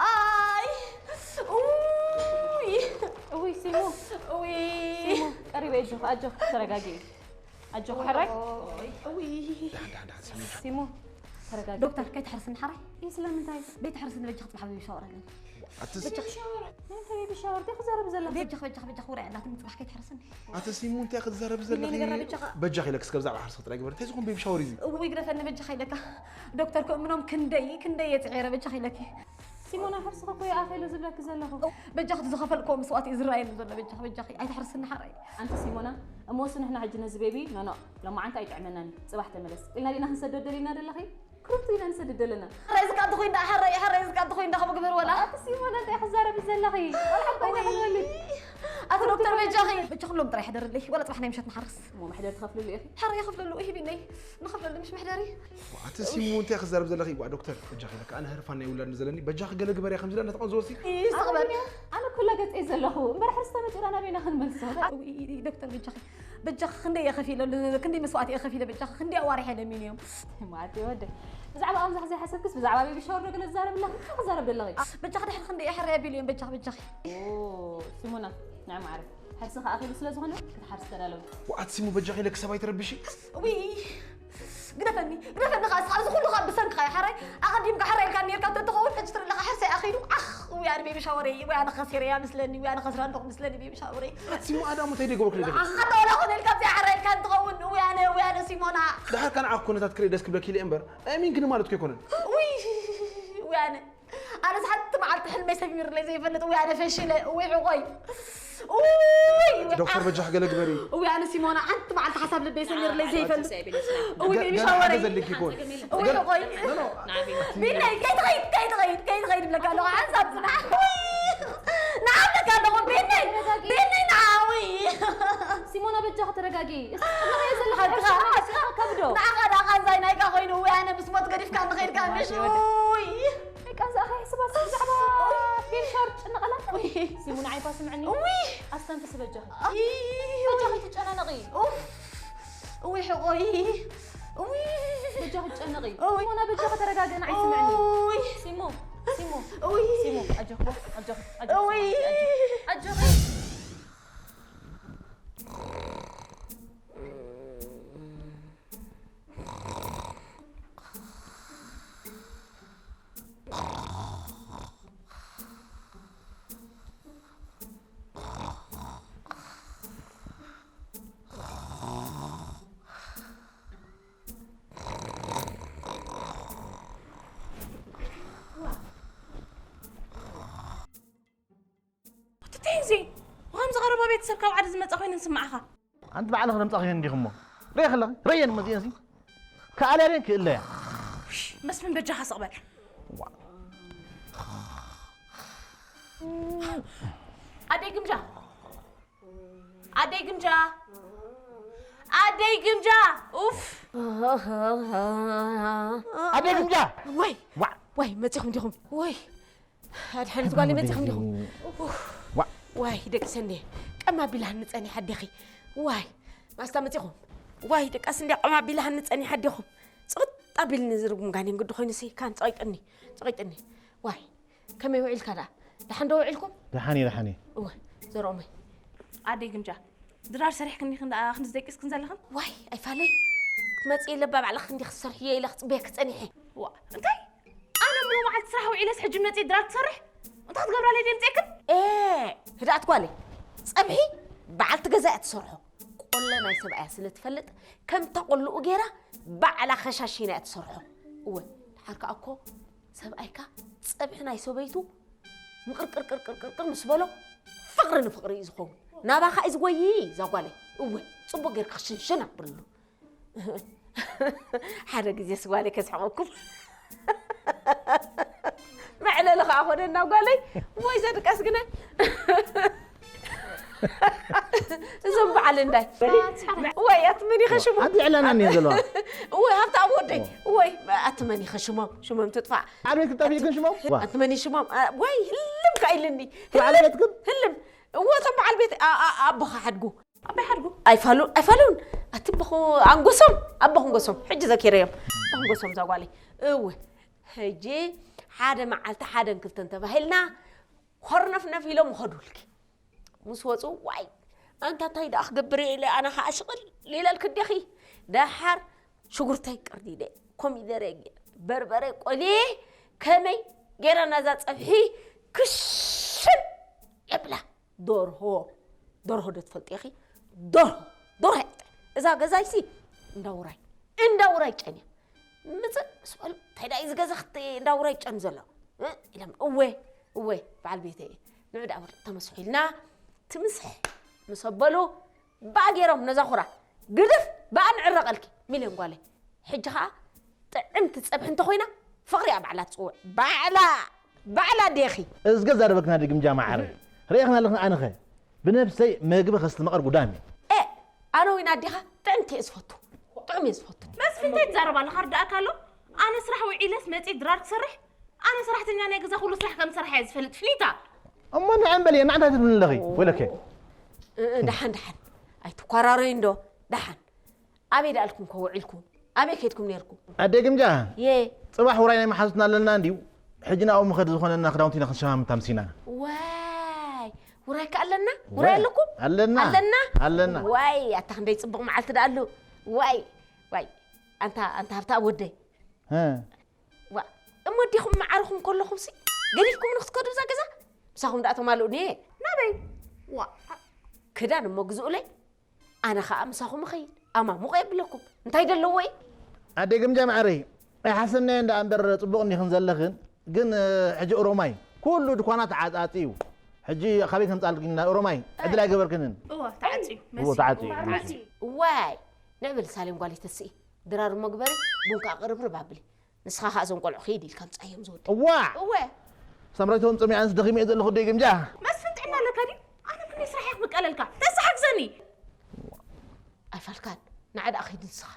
ኣይ! ኡይ! እውይ፣ ሲሙ። ኡይ! ሲሙ፣ ቀሪበ፣ ኣጆኺ፣ ኣጆኺ፣ ተረጋጊ። ኣጆኺ፣ ሕራይ። ኡይ! ሲሙ። ተረጋጊ። ዶክተር፣ ከይትሕርስኒ ሓራይ? ይህ ስለምንታይ? ቤት ሕርስኒ በጃ ክትበሓ ቤቢ ሻወር ኣለኒ። ኣቲ ስ- ቤቢ ሻወር? ንምንታይ ቤቢ ሻወር? እንታይ ክዛረብ ዘለኹ? በጃ፣ በጃ፣ በጃ፣ ውራይ ኣላ ትምጽባሕ ከይትሕርስኒ። ኣቲ ሲሙ፣ እንታይ ክትዛረቢ ዘለኺ? ነገር በጃኻ። በጃኺ ኢለኪ እስከ ብዛዕባ ሕርሲ ጥራይ ግበሪ። እንታይ ዝኾን ቤቢ ሻወር እዩ እዚ? እውይ፣ ግደፈኒ በጃኻ ኢለካ። ዶክተር ክእምኖም ክንደይ፣ ክንደይ እየ ጽዒረ በጃኻ ኢለኪ። ሲሞና፣ ሕርስኺ እኮ ይኣኸሉ ዝብለኪ ዘለኹ። በጃኺ፣ እቲ ዝኸፈልክዎ መስዋእቲ እዩ ዝረኣየኒ ዘሎ። በጃኺ፣ በጃኺ፣ ኣይትሕርስኒ ሓራይ። ኣንቲ ሲሞና፣ እሞስ ንሕና ሕጂ ነዚ ቤቢ፣ ኖ፣ ኖ፣ ሎማዓንቲ ኣይጥዕመናን እዩ። ጽባሕ ተመለስ። ኢልና ዲና ክንሰዶ ደሊና ደለኺ? ክሩቱ ኢና ንሰድድ ዘለና። ሕራይ ዝቃ እንተኾይኑ ደኣ፣ ሕራይ፣ ሕራይ ዝቃ እንተኾይኑ ደኣ፣ ከምኡ ግበር ወላ። ኣቲ ሲሞና፣ እንታይ ክዛረቢ ዘለኺ? ቆልዓ እኮ ኢና ክንወልድ። ኣቲ ዶክተር፣ በጃኺ፣ በጃኺ ሎም ጥራይ ሕደርለይ። ወላ ጽባሕ ናይ ምሸት ንሓርስ። እሞ መሕደሪ ትኸፍልሉ ኢኺ? ሕራይ ይኸፍለሉ፣ ሂቢነይ። ንኸፍለሉ ምሽ መሕደሪ። ኣቲ ሲሙ፣ እንታይ ክዛረብ ዘለኺ? ዋ ዶክተር፣ በጃኺ፣ ለካ ኣነ ህርፋን ናይ ውላድ ንዘለኒ፣ በጃኺ ገለ ግበርያ ከም ዝብላ ነቲ ቆንጆ ወሲ። ይስቕበል። ኣነ ኩላ ገጸይ ዘለኹ፣ እምበር ሕርስ ተመጺኡ ናበይና ክንመልሶ? ዶክተር፣ በጃኺ። በጃኺ ክንደይ እየ ከፊለ፣ ክንደይ መስዋእቲ እየ ከፊለ፣ በጃኺ ክንደይ ኣዋርሕ እየ ለሚነ እዮም። ማዕት ወደ ብዛዕባ ኣምዛሕ ዘይሓሰብክስ ብዛዕባ ቤቢ ሻወር ዶ ገለ ትዛረብ ኣለኺ? እንታይ ክዛረብ ደለኺ? በጃኺ ድሕሪ ክንደይ እየ ሕራይ ኣቢሉ እዮም፣ በጃኺ፣ በጃኺ። ኦ፣ ሲሞና፣ ንዓ ማዕረ። ሕርሲ ከኣ ኣኺሉ ስለ ዝኾነ ክትሓርስ ተዳለዊ። ወኣት ሲሙ በጃኺ ኢለኪ ሰብ ኣይትረብሺ። ውይ፣ ግደፈኒ፣ ግደፈኒ ኸዓ፣ እስኻ እዚ ኩሉ ኸዓ ብሰንክኻ እዩ፣ ሓራይ። ኣቐዲምካ ሕራይ ኢልካ ኔርካ እንተትኸውን፣ ሕጂ ትርኢ ኣለኻ፣ ሕርሰይ ኣኺሉ፣ ዓኽ፣ ውይ፣ ኣነ ቤቢ ሻወረይ፣ ውይ፣ ኣነ ኸሲረያ ምስለኒ፣ ውይ፣ ኣነ ኸስራ ኣለኹ ምስለኒ፣ ቤቢ ሻወረይ። ኣቲ ሲሙ ኣዳሙ እንታይ ደገበክሉ ደኺ? ዓኽ፣ ኣታ ወላ ኾነ ኢልካ፣ ብዘይ ሕራይ ኢልካ እንትኸውን፣ ውይ፣ ኣነ፣ ውይ፣ ኣነ ሲሞና። ደሓር ካን ዓክ ኩነታት ክርኢ ደስ ክብለኪ ኢለ እምበር፣ ኣይ ሚን ግን ማለት እኮ ኣይኮነን። ውይ፣ ውይ፣ ኣነ። ኣነስ ሓንቲ መዓልቲ ሕልመይ ሰሚርለይ ዘይፈልጥ፣ ወይ ኣነ ፈሺለ፣ ወይ ሕቆይ። ውይ፣ ዶክተር በጃኽ ገለ ግበሪ። ወይ ኣነ ሲሞና ሓንቲ መዓልቲ ሓሳብ ልበይ ሰሚርለይ ዘይፈልጥ። ወይ ገ-፣ ቤቢ ገለ ሻወረይ። ሓገዝ ኣድልየኪ ይኮን? ወይ ገለ ሕቆይ። ኖ፣ ኖ። ቢነይ፣ ከይትኸይድ፣ ከይትኸይድ፣ ከይትኸይድ እብለካ ኣለኹ። ሓንሳብ ጽናሕ። ውይ፣ ንዓ እብለካ ኣለኹ። ቢነይ፣ ቢነይ ንዓ፣ ውይ። ሲሞና በጃኺ ተረጋጊ። እስኪ ጥንቃቄ ዘለካ ሓንቲ ከብዶ። ንዓኻ ደኣ ቃንዛይ ናይካ ኮይኑ፣ ወይ ኣነ ምስ ሞት ገዲፍካ ንኸይድካ ምሽ። ውይ። ደቂ ኣንዛ ኣኸ ይሕስባ እስኪ ብዛዕባ ፊልተር ጭንቐላት። ውይ። ሲሙ ንዓይ እኳ ስምዕኒ። ውይ። ኣስተንፍሲ በጃኺ። ኣይ። በጃኺ ትጨናነቒ። ኡፍ። ውይ ሕቆይ። ውይ። በጃኺ ትጨነቒ። ውይ። ሲሞና በጃኺ ተረጋግእን ኣይስምዕኒ። ውይ። ሲሙ፣ ሲሙ፣ ውይ። ሲሙ፣ ኣጆኺ፣ ኣጆኺ፣ ኣጆኺ፣ ውይ። ኣጆኺ። እቲ እንታይ እዚ? ብኸምዚ ቀረባ ቤተሰብ ካብ ዓዲ ዝመጻ ኮይነ ዝስምዓኻ? ኣንቲ ባዕልኺ ዘምጻእኽየን እንዲኺ እሞ። ርእየ ከለኺ፣ ረየን እሞ እዚኤን ሲ። ከኣልያ ደን ክእለያ። ውሽ፣ መስፍን በጃኻ ስቕ በል። ዋ። ኣደይ ግምጃ። ኣደይ ግምጃ። ኣደይ ግምጃ። ኡፍ። ኣደይ ግምጃ። ወይ። ዋ። ወይ፣ መጺኹም ዲኹም? ወይ። ኣድሓነት ጓለይ መጺኹም ዲኹም? ዋ። ዋይ ደቂ ሰንዴ፣ ቀም ኣቢላህኒ ጸኒሓ ኣዴኺ። ዋይ ማስታ መጺኹም? ዋይ ደቃስ እንድያ ቀም ኣቢላህኒ ጸኒሓ ኣዴኹም። ጽቕጥ ኣቢልኒ ዝርጉም ጋኔን ግዲ ኮይኑሲ ካን ጸቒጥኒ፣ ጸቒጥኒ። ዋይ ከመይ ውዒልካ ደኣ? ደሓን ዶ ውዒልኩም? ደሓን እየ፣ ደሓን እየ። እወ ዘርኦመይ። ኣደይ ግምጃ፣ ድራር ሰሪሕክኒ ክንደኣ ክንድዚ ደቂስክን ዘለኽን? ዋይ ኣይፋለይ። ክትመጽእ የለባ ባዕልኺ ክንዲ ክትሰርሕዮ ኢለ ክጽበየኪ ጸኒሐ። ዋ እንታይ? ኣነ ምሎ መዓልቲ ስራሕ ውዒለስ ሕጂ መጺእ ድራር ክሰርሕ? እንታይ ክትገብራለይ ደምጺእክን? ኤ ህድኣት ጓለይ፣ ጸብሒ በዓልቲ ገዛ እያ ትሰርሖ። ቆለ ናይ ሰብኣያ ስለ ትፈልጥ ከምታ ቆልኡ ገይራ ባዕላ ኸሻሺና እያ ትሰርሖ። እወ ድሓር ከኣ እኮ ሰብኣይካ ጸብሒ ናይ ሰበይቱ ምቕርቅርቅርቅርቅር ምስ በሎ ፍቕሪ ንፍቕሪ እዩ ዝኸውን። ናባኻ እዩ ዝጎይ እዛ ጓለይ። እወ ጽቡቕ ጌርካ ክሽንሽን ኣብርሉ። ሓደ ግዜ ስጓለይ ከስሕቐኩም። መዕለሊ ኸዓ ኾነና ጓለይ። ወይ ዘድቃስ ግነ። እዞም በዓል እንዳይ። ወይ ኣቲ መን ኢኸ ሽሞም? ኣንቲ ዕላና እኒሀን ዘለዋ። ወይ ሃብታም ወደይ። ወይ ኣቲ መን ኢኸ ሽሞም? ሽሞም ትጥፋእ። በዓል ቤት ክጠፍእ ግን ሽሞም? ኣቲ መን እዩ ሽሞም? ኣ፣ ወይ ህልም ከ ኢልኒ። በዓል ቤት ግን? ህልም። እወ እቶም በዓል ቤት ኣ-፣ ኣ-፣ ኣቦኻ ሓድጉ። ኣባይ ሓድጉ። ኣይፋሉን፣ ኣይፋሉን። ኣቲ ኣቦኹ ኣንጎሶም፣ ኣቦኹ ኣንጎሶም። ሕጂ ዘኪረዮም። ኣንጎሶም እዛ ጓለይ። እወ። ሕጂ ሓደ መዓልቲ ሓደን ክልተን ተባሂልና ኾርነፍነፍ ኢሎም ይኸዱልኪ። ምስ ወፁ ዋይ ኣንታ እንታይ ደኣ ክገብር እየ ኢለ ኣነ ኸዓ ሽቕል ኢለልኪ እንዲኺ። ደሓር ሽጉርተይ ቀርዲደ፣ ኮሚደረ ገይረ፣ በርበረ ቆልየ ከመይ ገይረ ነዛ ጸብሒ ክሽን የብላ። ደርሆ፣ ደርሆ ዶ ትፈልጢ ኢኺ? ደርሆ፣ ደርሆ እያ። እዛ ገዛይሲ እንዳ ውራይ፣ እንዳ ውራይ ጨን እያ። ምጽእ ምስ በሉ፣ "እንታይ ደኣ እዩ እዚ ገዛ ክት-፣ እንዳ ውራይ ጨን ዘሎ?" እ? ኢሎም፣ "እወ፣ እወ፣ በዓል ቤተይ እየ። ንዑ ደኣ በሉ፣ ተመስሑ" ኢልና ትምስሕ ምስ ኣበሉ፣ ብኣ ገይሮም ነዛ ኹራ ግድፍ ብኣ ንዕረቐልኪ ሚልዮን ጓለይ። ሕጂ ኸኣ ጥዕምቲ ጸብሒ እንተኾይና ፍቕሪ እያ ባዕላ ትጽውዕ። ባዕላ፣ ባዕላ ዴኺ። እዚ ገዛ ርበክና ድግምጃ መዓረይ። ርኢኽና ኣለኽና ኣነኸ ብነብሰይ መግቢ ከስትመቐር ጉዳም እዩ። ኤ፣ ኣነ ወይን ኣዴኻ ጥዕምቲ እየ ዝፈቱ። ጥዑም እየ ዝፈቱ። መስፍን እንታይ ትዛረብ ኣለኻ? ርዳእካ ኣሎ? ኣነ ስራሕ ውዒለስ መጺእ ድራር ክሰርሕ? ኣነ ሰራሕተኛ ናይ ገዛ ኩሉ ስራሕ ከም ዝሰርሕ እየ ዝፈልጥ። ፍሊታ። እሞ ንዕም በል እየ፣ ንዓንታ ትብልኒ ኣለኺ? ወለከ። እ፣ እ፣ ደሓን፣ ደሓን። ኣይትኳራረዩ እንዶ። ደሓን። ኣበይ ደኣልኩም ከ ውዒልኩም? ኣበይ ከይድኩም ነይርኩም? ኣደ ግምጃ። የ። ጽባሕ ውራይ ናይ መሓዙትና ኣለና እንድዩ። ሕጂ ናብኡ ምኸድ ዝኾነና ክዳውንቲ ኢና ክንሸማምት ኣምሲና። ዋይ፣ ውራይ ከ ኣለና? ውራይ ዋይ፣ ኣለኩም? ኣለና። ኣለና? ኣለና። ዋይ፣ ኣታ ክንደይ ጽቡቕ መዓልቲ ደኣ ኣሉ። ዋይ፣ ዋይ፣ ኣንታ፣ ኣንታ ሃብታ ወደይ። ሀ። ዋ፣ እሞ ዲኹም መዓርኹም ከለኹምሲ ገዲፍኩም ንክትከዱ እዛ ገዛ? ምሳኹም ደኣ ተማልኡኒ። ናበይ? ዋ። ክዳን እሞ ግዝኡለይ። ኣነ ኸኣ ምሳኹም እኸይድ። ኣማሙቕ የብለኩም። እንታይ ደለዎ እዩ? ኣደ ግምጃ መዓረይ፣ ኣይሓሰብናዮን ደኣ እምበር ጽቡቕ እንዲኽን ዘለኽን። ግን፣ እ፣ ሕጂ ኦሮማይ ኩሉ ድኳናት ተዓጻጺዩ። ሕጂ ካበይ ከምጻልክና ኦሮማይ ዕድል ኣይገበርክንን። እወ፣ ተዓጽዩ። እወ፣ መሲ-፣ ተዓጽዩ። ተዓጽዩ። ዋይ፣ ንዕብል ሳሌም ጓለይ ተስኢ። ድራር እሞ ግበሪ፣ ቡን ከኣ ቅርብርብ ኣብሊ። ንስኻ ኸኣ እዞም ቆልዑ ኺድ ኢልካ ምጻዮም ዝወዲ። እዋ! እወ። ሳምራይቶም ጽሚኣንስ ደኺመ እየ ዘለኹ ደይ ግምጃ። መስፍን ጥዕና ኣለካ ድዩ? ኣነ ክንደይ ስራሕ እየ ክምቀለልካ። ተስሓግዘኒ። ኣይፋልካን። ንዓ ደኣ ኺድ ንስኻ።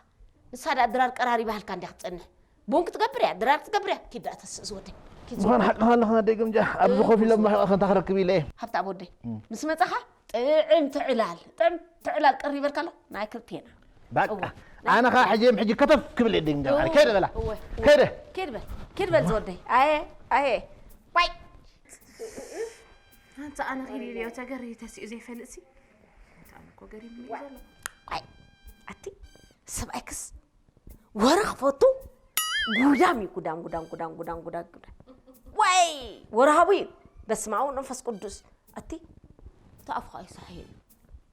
ንሳ ደኣ ድራር ቀራሪባ ሃልካ እንድያ ክትጸንሕ። ቡን ክትገብር እያ፣ ድራር ክትገብር እያ። ኪድ ደኣ ተስእ ዝወደይ። ኪድ ምዃን ዝወደይ። ሓቅኻ ኣለኻ ደይ ግምጃ። ኣብዚ ኮፍ ኢለ እማ ኸንታ ክረክብ ኢለ እየ። ሃብታ ወደይ። እም። ምስ መጻኻ ጥዕም ትዕላል፣ ጥዕም ትዕላል ቀሪበልካ ኣሎ። ናይ ክልቴና። በቃ። እወ። ኣነ ኸኣ ሕጂ እዮም ሕጂ ከተፍ ክብል እየ ድንጋ። እወ፣ ከይደ በላ። እወ፣ እወ። ከይደ። ከይድ በል፣ ከይድ በል ዝወደይ። ኣየ፣ ኣየ። ዋይ። ኣንታ ኣነ ኺድ ኢለዮ ተገርዩ ተሲኡ ዘይፈልጥሲ። ኣንታ ኣነ እኮ ገሪሙኒ እዩ ዘሎ። ዋይ። ኣቲ ሰብኣይክስ ወረ ክፈቱ ጉዳም እዩ፣ ጉዳም፣ ጉዳም፣ ጉዳም፣ ጉዳም፣ ጉዳም፣ ጉዳም። ዋይ፣ ወርሃዊ እዩ። በስመ ኣብ ወመንፈስ ቅዱስ። ኣቲ፣ እቲ ኣፉ ኸኣ ይሳሕየሉ።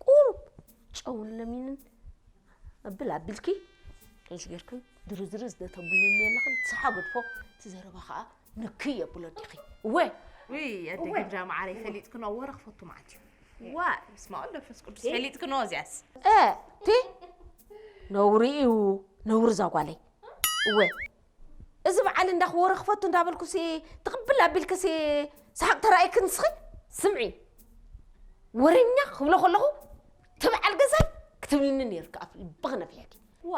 ቁሩብ ጨውን ለሚንን ኣብል ኣቢልኪ፣ ቀይሽ ጌርክን ድርዝርዝ ዶ ተብልኒ ኣለኽን፣ ሰሓ ገድፎ፣ እቲ ዘረባ ኸኣ ንክይ የብሎ ዲኺ። እወ። ውይ፣ ኣደ እወ። ግምጃ መዓረይ፣ ፈሊጥክኖ ወረ ክፈቱ መዓት እዩ። ዋ፣ በስመ ኣብ ወመንፈስ ቅዱስ፣ ቲ? ፈሊጥክኖ እዚኣስ። እ፣ ቲ? ነውሪ እዩ፣ ነውሪ እዛ ጓለይ። እወ። እዚ በዓል እንዳ ክወረ ክፈቱ እንዳበልኩሲ ትቕብል ኣቢልክሲ ሰሓቕ ተራእይክ ንስኺ? ስምዒ፣ ወረኛ ክብሎ ከለኹ እቲ በዓል ገዛይ ክትብልኒ ነይርክ ኣፍ ልብኺ ነፊሕኪ። ዋ።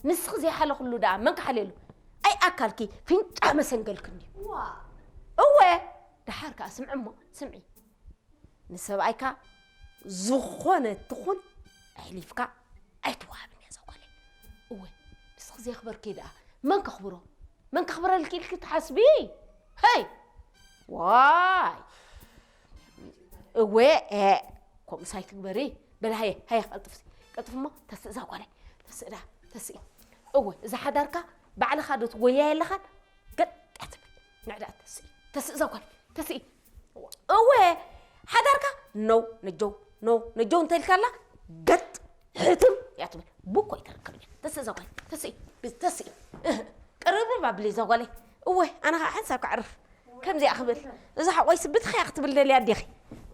ንስኺ ዘይሓለኽሉ ደኣ መን ክሓልየሉ? ኣይ ኣካልኪ ፍንጫ መሰንገልክ እንድዩ። ዋ። እወ፣ ደሓር ከኣ ስምዒ እሞ፣ ስምዒ። ንሰብኣይካ ዝኾነ ትኹን ኣሕሊፍካ ኣይትወሃብን እያ እዛ ጓለይ። እወ፣ ንስኺ ዘየኽበርኪ ደኣ መን ከኽብሮ? መን ከኽብረልኪ ኢልኪ ትሓስቢ? ሀይ! ዋይ! እወ፣ እ፣ ከምኡስ ኣይትግበሪ። በሊ ሃየ፣ ሃየ፣ ቀልጥፍሲ፣ ቀልጥፍ እሞ ተስእ እዛ ጓለይ። ተስእ ደኣ፣ ተስኢ። እወ፣ እዛ ሓዳርካ ባዕልኻ ዶ ትጎያ የለኻን? ገጥ እያ ትብል። ንዕዳ ተስኢ፣ ተስእ እዛ ጓለይ፣ ተስኢ። እወ፣ ሓዳርካ ነው ነጀው፣ ነው ነጀው እንተልካላ ገጥ ሕትም እያ ትብል። ቡኮ ይተረከብ እያ። ተስእ እዛ ጓል፣ ተስኢ፣ ተስኢ። እህ፣ ቅርብርብ ኣብሊ እዛ ጓለይ። እወ፣ ኣነ ኸዓ ሓንሳብ ከዕርፍ። ከምዚኣ ክብል። እዛ ሓቆይ ስብትኻ እያ ክትብል ደልያ ኣዴኺ።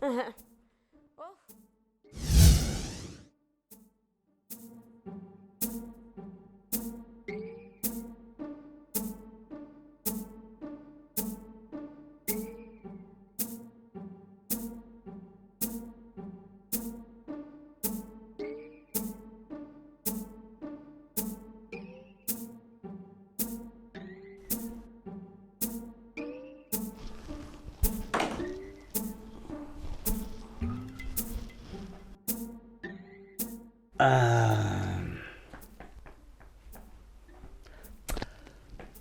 እህ።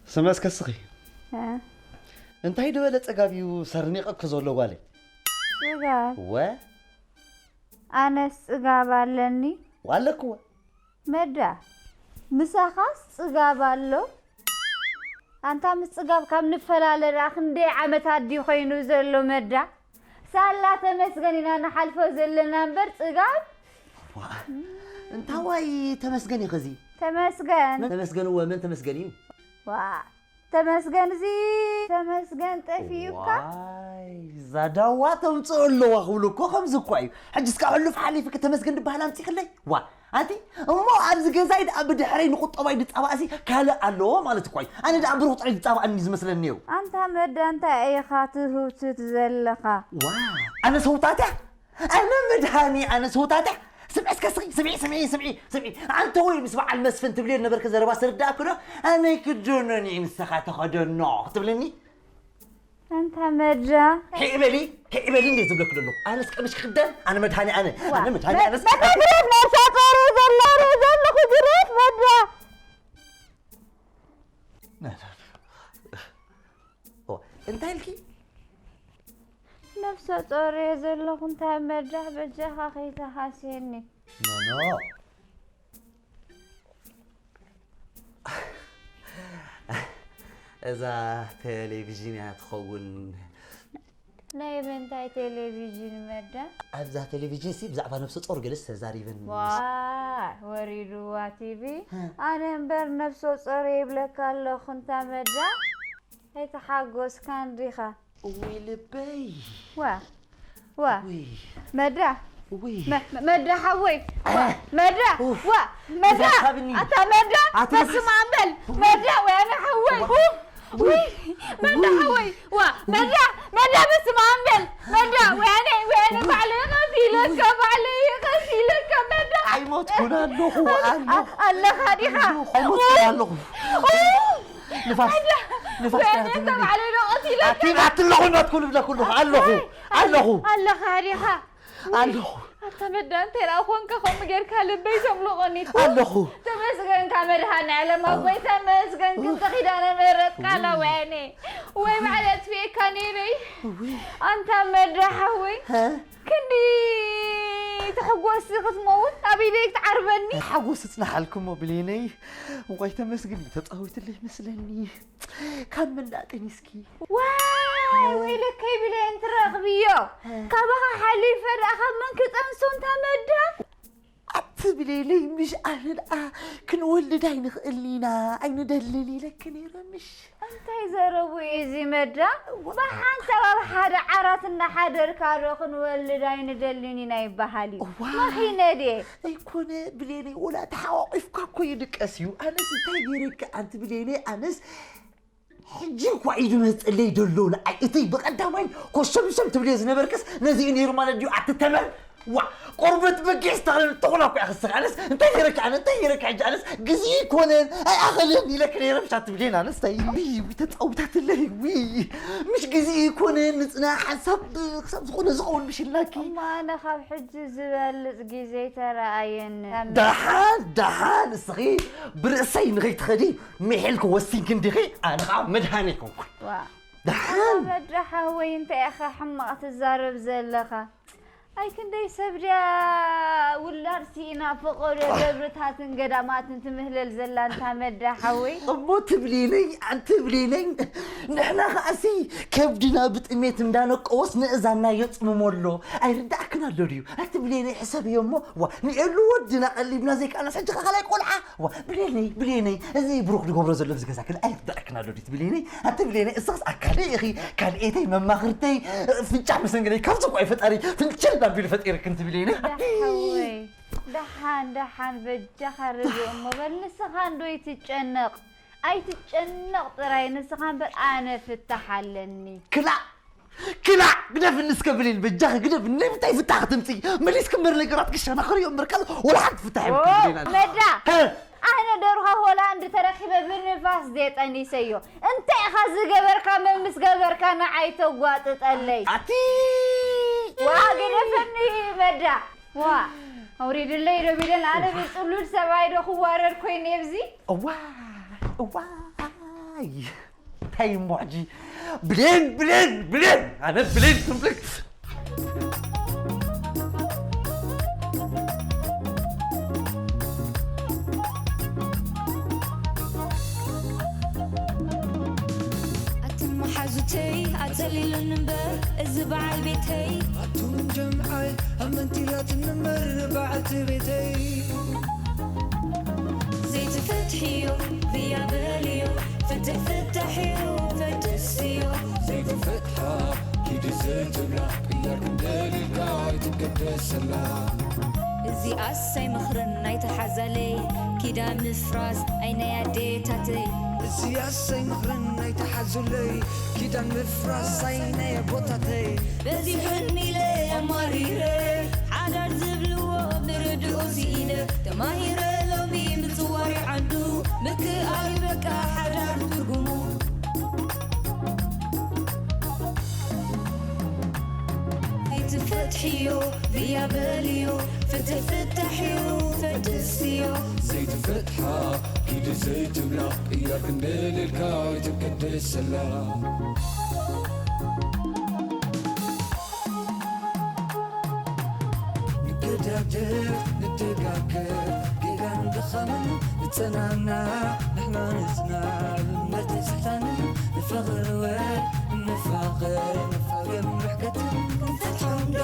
ስመ እስከ እስኺ። እ? እንታይ ዝበለ ጸጋብ እዩ ሰርኒቐኪ ዘሎ ጓለይ? ጽጋብ? እወ። ኣነስ ጽጋብ ኣለኒ? ኣለክወ። መዳ፣ ምሳኻስ ጽጋብ ኣሎ? ኣንታ ምስ ጽጋብ ካብ ንፈላለ ደኣ ክንደይ ዓመታት ድዩ ኮይኑ ዘሎ መዳ? ሳላ ተመስገን ኢና ንሓልፎ ዘለና እምበር ጽጋብ። ዋ፣ እንታዋይ ተመስገን እዩ ኸዚ? ተመስገን። መን ተመስገን እወ፣ መን ተመስገን እዩ? ዋ፣ ተመስገን እዚ ተመስገን ጠፊኡካ። ዋይ፣ እዛ ዳዋ ተምፅኦ ኣለዋ ክብሉ እኮ ከምዚ እኳ እዩ። ሕጂ እስካ ሕሉፍ ሓሊፍክ ተመስገን ዝበሃል ኣምፂኽለይ? ዋ፣ ኣንቲ እሞ ኣብዚ ገዛይ ደኣ ብድሕረይ ንቁጠባይ ድፃባእሲ ካልእ ኣለዎ ማለት እኳ እዩ። ኣነ ደኣ ብሩኽ ጥራይ ዝፃባእኒ ዝመስለኒ እዩ። ኣንታ መዳ እንታይ ኢኻ ትህውትት ዘለኻ? ዋ፣ ኣነ ሰውታት እያ? ኣነ መድሃኒ፣ ኣነ ሰውታት እያ? ስምዒ እስከ ስኺ፣ ስምዒ፣ ስምዒ፣ ስምዒ፣ ስምዒ። ኣንተ ወይ ምስ በዓል መስፍን ትብልዮ ነበርክ ዘረባ ስርዳእክ ዶ? ኣነ ክደኖኒ ንስኻ ተኸደኖ ክትብልኒ? ኣንታ መዳ። ሄዕ በሊ፣ ሄዕ በሊ እንዴ ዝብለክ ዘለኹ። ኣነስ ቀምሽ ክደን፣ ኣነ መድሃኒ ኣነ። ዋ፣ ኣነ መድሃኒ መ-፣ ኣነስ መዳ ግደፍ፣ ነብሳ ጾሪ ዘሎ ርኢ ዘለኹ ግደፍ መዳ። ኦ፣ እንታይ ኢልኪ? ነብሰ ጾር እየ ዘለኹ፣ እንታይ መዳ በጃኻ ከይተሃስየኒ። ኖ፣ ኖ። እዛ ቴሌቪዥን እያ ትኸውን። ናይ ምንታይ ቴሌቪዥን መዳ? ኣብዛ ቴሌቪዥን ሲ ብዛዕባ ነብሰ ጾር ገለስ ተዛሪበን። ዋ፣ ወሪድዋ ቲቪ። ሀ። ኣነ እምበር ነብሰ ጾር ይብለካ ኣለኹ እንታ መዳ። ኣይተሓጎስካን ዲኻ? እውይ ልበይ። ዋ፣ ዋ። ውይ። መዳ። ውይ። መ-፣ መ-፣ መዳ ሓወይ። ዋ፣ አ። መዳ። ኡፍ። ዋ፣ መዳ። ንፋስ ሃብኒ። ኣታ መዳ። ኣቲ በስመ ኣብ በል። ውይ። መዳ ወይ ኣነ ሓወይ። ዋ። ኡፍ። ውይ። መዳ ውይ። ሓወይ። ዋ፣ ውይ። መዳ። መዳ በስመ ኣብ በል። መዳ ወይ ኣነ፣ ወይ ኣነ ውይ። ባዕለይ ቀስ ኢለካ፣ ውይ። ባዕለይ ቀስ ኢለካ መዳ። ኣይሞትኩን ኣለኹ፣ ኣ-፣ ኣለኹ። ኣለኻ ዲኻ? ኣለኹ፣ ኣይሞትኩን ኣለኹ። ኡፍ። ንፋስ፣ ኣታ፣ ንፋስ ወያነ ተባዕለ ዶ ቀቲለካ? ኣቲ-፣ ኣቲ ኣለኹ እናትኩ ልብለኩ ኣለኹ። ኣለኹ፣ ኣይ፣ ኣለኹ። ኣለኻ ዲኻ? ኣለኹ። ኣታ መዳ፣ እንታይ ደኣ ኾንካ ከምኡ ጌርካ ልበይ ተምልቖኒ? ኣለኹ። ተመስገንካ መድሃኒዓለም ኣቦይ፣ ተመስገን። ክልተ ኪዳነ ምሕረት ቃላ ውይ። ወያነ። ወይ ባዕለ ኣጥፊኤካ ነይረይ። ውይ። ኣንታ መዳ ሓወይ። ሀ? ክንዲ ተሕጎስ ክትመውት ኣብ ኢደይ ክትዓርበኒ። ሓጎስ እጽናሓልኩሞ ብሌነይ። እንቋይ ተመስግን እዩ ተጻዊትለይ መስለኒ። ካብ መላእ ጠኒስኪ። ዋይ፣ ወይለከይ ብሌን ትረኽብዮ። እ። ካባኻ ሓሊፈ ደኣ ካብ መን ክጠንሶ እንታ መዳ? ኣቲ ብሌነይ፣ ምሽ ኣነ ደኣ ክንወልድ ኣይንኽእልን ኢና፣ ኣይንደልን ኢለኪ ነይረ ምሽ? እንታይ ዘረቡ እዩ እዚ መዳ? ብሓንሳብ ኣብ ሓደ ዓራት እናሓደርካ ዶ ክንወልድ ኣይንደልን ኢና ይበሃል እዩ? እዋ። መኺነ ድየ? ኣይኮነ ብሌነይ፣ ወላ ተሓቋቒፍካ እኮ ይድቀስ እዩ። ኣነስ እንታይ ገይረኪ ኣንቲ ብሌነይ? ኣነስ ሕጂ እኳ እዩ ዝመፀለይ ዘሎ ንዓይ። እቲ ብቐዳማይ ኮሸምሸም ትብልዮ ዝነበርክስ ነዚ እዩ ነይሩ ማለት ድዩ? ኣቲ ተመን! ዋ! ቆርበት በጊዕ ዝተኸለ ተኹላ እኮ እያ ክስኻ። ኣነስ እንታይ ገይረኪ ኣነ? እንታይ ገይረኪ ሕጂ? ኣነስ ግዜ ይኮነን ኣይኣኸለን ኢለኪ ነይረ። ምሽ ኣቲ ብሌን ኣነስ እንታይ? ውይ፣ ውይ፣ ተፃውታትለይ። ውይ፣ ምሽ ግዜ ይኮነን ንፅና ሓንሳብ ክሳብ ዝኾነ ዝኸውን ምሽ ኢልናኪ። እሞ ኣነ ካብ ሕጂ ዝበልፅ ግዜ ተረኣየኒ። ደሓን፣ ደሓን እስኺ ብርእሰይ ንኸይትኸዲ ምሒልኪ ወሲንኪ እንዲኺ፣ ኣነ ኸዓ መድሃኒ ኮንኩ። ዋ። ደሓን። መዳ ሓወይ፣ እንታይ ኢኻ ሕማቕ ትዛረብ ዘለኻ? ኣይ ክንደይ ሰብ ድያ ውላድ ስኢና ፈቐዶ ደብርታትን ገዳማትን ትምህለል ዘላ እንታ መዳ ሓወይ? እሞ ትብሊነይ፣ ኣንቲ ትብሊነይ፣ ንሕና ኸዓሲ ከብድና ብጥሜት እንዳነቀወስ ንእዛና የጽምሞ ኣሎ። ኣይርዳእክን ኣሎ ድዩ? ኣቲ ብሌነይ ሕሰብዮ እሞ፣ ዋ፣ ንኤሉ ወድና ቀሊብና ዘይከኣልናስ ሕጂ ኸ ካልኣይ ቆልዓ? ዋ፣ ብሌነይ፣ ብሌነይ፣ እዚ ብሩኽ ዝገብሮ ዘሎ ኣብዚ ገዛ ግን ኣይርዳእክን ኣሎ ድዩ? ብሌነይ፣ ኣቲ ብሌነይ፣ እስኽስ ኣካለይ ኢኺ፣ ካልኤተይ፣ መማኽርተይ፣ ፍንጫሕ መሰንገለይ፣ ካብዚ እኮ እዩ ፈጣሪ ፍንጭል ኣቢሉ ፈጢርክን ትብሌነይ። ዳሓወይ፣ ደሓን፣ ደሓን፣ በጃኻ ርድእ እሞ በል፣ ንስኻ እንዶ ኣይትጨነቕ፣ ኣይትጨነቕ ጥራይ፣ ንስኻ እምበር ኣነ ፍታሕ ኣለኒ። ክላእ! ክላእ! ግደፍኒ እስከ ብሌን፣ በጃኺ ግደፍኒ። ንምንታይ ፍታሕ ክትምፅኢ? መሊስኪ እምበር ነገራት ክሸናኸር እዩ እምበር፣ ካልእ ወላ ሓንቲ ፍታሕ የብልክን ኦ፣ ብሌን ኣለ። መዳ! ሀ! ኣነ ደርሆ ሆላንድ ተረኪበ ብንፋስ ድየ ጠኒሰዮ። እንታይ ኢኻ ዝገበርካ? መን ምስ ገበርካ ንዓይ ተጓጥጠለይ? ኣቲ! ዋ፣ ግደፈኒ መዳ! ዋ፣ ኣውሪድለይ ዶ ቢለን፣ ኣነ ብፅሉል ሰብኣይ ዶ ክዋረድ ኮይነ ኣብዚ? እዋ፣ እዋይ! እንታይ እሞ ሕጂ? ብሌን፣ ብሌን፣ ብሌን! ኣነ ብሌን ትምልክ! ሰሊሉኒ እምበር እዚ በዓል ቤተይ። ኣቱም ጀምዓይ ኣመንቲላትኒ እምበር በዓልቲ ቤተይ። ዘይትፈትሕዮ ብያ በልዮ፣ ፍትሕ ፍታሕዮ ፈድስዮ። ዘይትፈትሓ ኪዲ ዘይትብላ፣ ቅያር ክንደልልካ ኣይትገደሰላ። እዚኣስ ኣይመኽርን ናይታ ሓዛለይ፣ ኪዳን ምፍራስ ኣይ ናይ ኣዴታተይ። እዚኣስ ኣይመኽርን ናይታ ሓዙለይ፣ ኪዳን ምፍራስ ኣይ ናይ ኣቦታተይ። በዚሑኒ ኢለ ኣማሪረ፣ ሓዳር ዝብልዎ ብርድኡ ስኢነ። ተማሂረ ሎሚ ምጽዋር ዓዱ፣ ምክኣል በቃ ሓዳር ትርጉሙ። ዘይትፈትሕዮ ብያ በልዮ፣ ፍትሕ ፍታሕዮ ፈድስዮ። ዘይትፈትሓ ኪዲ ዘይትብላ፣ ቅያር ክንደልልካ ኣይትገደሰላ። ንገዳደፍ ንደጋገፍ፣ ጌጋን ድኻምን ንጸናና፣ ንሕና ንጽናዕ፣ እምነት ንስሕታንን ንፋቐር ወ ንፋቐር፣ ንፋቐር ምሕከትን። ክንፈትሖም ዶ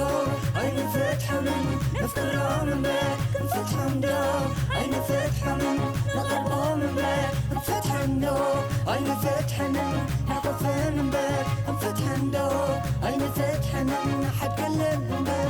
ኣይንፈትሖምን? ነፍቅሮም እምበር ክንፈትሖም ዶ ኣይንፈትሖምን? ንቐርቦም እምበር ክንፈትሖም ዶ ኣይንፈትሖምን? ንሓቆፈን እምበር ክንፈትሖም ዶ ኣይንፈትሖምን? ንሓድገለን እምበር